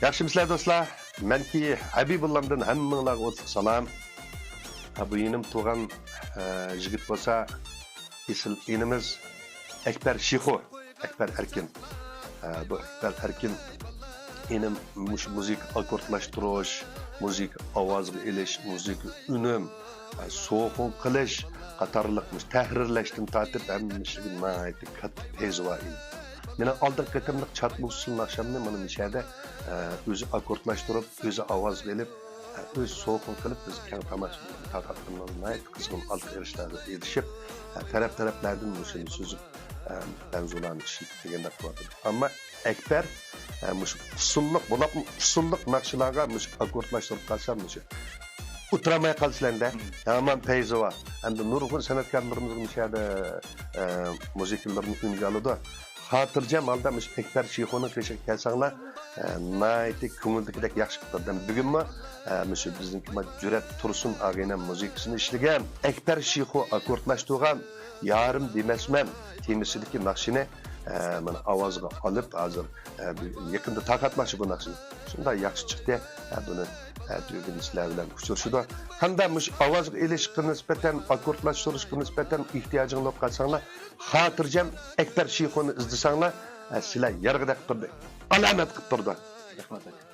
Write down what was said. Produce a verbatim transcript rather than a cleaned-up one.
ياخشىمۇسىلەر دوستلار؟ مەنكى ھەبىبۇللامدىن ھەممىڭلارغا ئوتلۇق سالام. ھە، بۇ يېنىم تۇرغان، ھە، يىگىت بولسا ئېسىل ئىنىمىز ئەكبەر شىخۇ، ئەكبەر ئەركىن. ھە، بۇ ئەكبەر ئەركىن ئىنىم مۇشۇ مۇزىكا ئاككوردلاشتۇرۇش، مۇزىكا ئاۋازغا ئېلىش، مۇزىكا ئۈنۈم، ھە، سوقۇن قىلىش قاتارلىق مۇشۇ تەھرىرلەشتىن تارتىپ ھەممە ئىشىگە ناھايىتى كاتتا پەيزى بار ئىنىم. مېنىڭ ئالدىنقى قېتىملىق چاتما ئۇسسۇلنى ئاخشامنى مانا مۇشۇ يەردە، ئە، ئۆزى ئاككوردلاشتۇرۇپ، ئۆزى ئاۋازغا ئېلىپ، ئە، ئۆزى سوقۇن قىلىپ، بىز كەڭ تاماشىبىنلارنىڭ تارقاتقىنىمىز ناھايىتى قىزغىن ئالقىش ئېرىشلەرگە ئېرىشىپ، ئە، تەرەپ-تەرەپلەردىن مۇشۇنى سۈزۈپ، ئە، مەنزۇلارنى ئىشلىتىپ دېگەندەك قىلىۋاتىدۇ. ئەمما ئەكبەر، ئە، مۇشۇ ئۇسسۇللۇق، بولۇپمۇ ئۇسسۇللۇق ناخشىلارغا مۇشۇ ئاككوردلاشتۇرۇپ قالسا، مۇشۇ ئولتۇرالماي قالىسىلەر-دە. ھامان پەيزى بار. ئەمدى نۇرغۇن سەنئەتكارلىرىمىز مۇشۇ يەردە، ئە، مۇزىكىلىرىنى ئۈنگە ئالىدۇ. خاتىرجەم ھالدا مۇشۇ ئەكبەر شىخۇنىڭ قېشىغا كەلسەڭلار، ئە، ناھايىتى كۆڭۈلدىكىدەك ياخشى قىلىدۇ. بۈگۈنمۇ، ئە، مۇشۇ بىزنىڭكى جۈرئەت تۇرسۇن ئاغىنەم مۇزىكىسىنى ئىشلىگەن، ئەكبەر شىخۇ ئاككوردلاشتۇرغان يارىم دېمەسمەن تېمىسىدىكى ناخشىنى، ئە، مانا ئاۋازغا ئېلىپ، ھازىر، ئە، بۈ-، يېقىندا تارقاتماقچى بۇ ناخشىنى. شۇنداق ياخشى چىقتى. ئە، بۇنى، ئە، تۈگۈن سىلەر بىلەن ئۇچرىشىدۇ. ھەمدە مۇشۇ ئاۋازغا ئېلىشقا نىسبەتەن، ئاككوردلاشتۇرۇشقا نىسبەتەن ئېھتىياجىڭ بولۇپ قالساڭلار، خاتىرجەم ئەكبەر شىخۇنى ئىزدىسەڭلار، ئە، سىلەر يارىغىدەك قىلدى. ئالامەت قىلىپ تۇرىدۇ. رەھمەت ئاكا.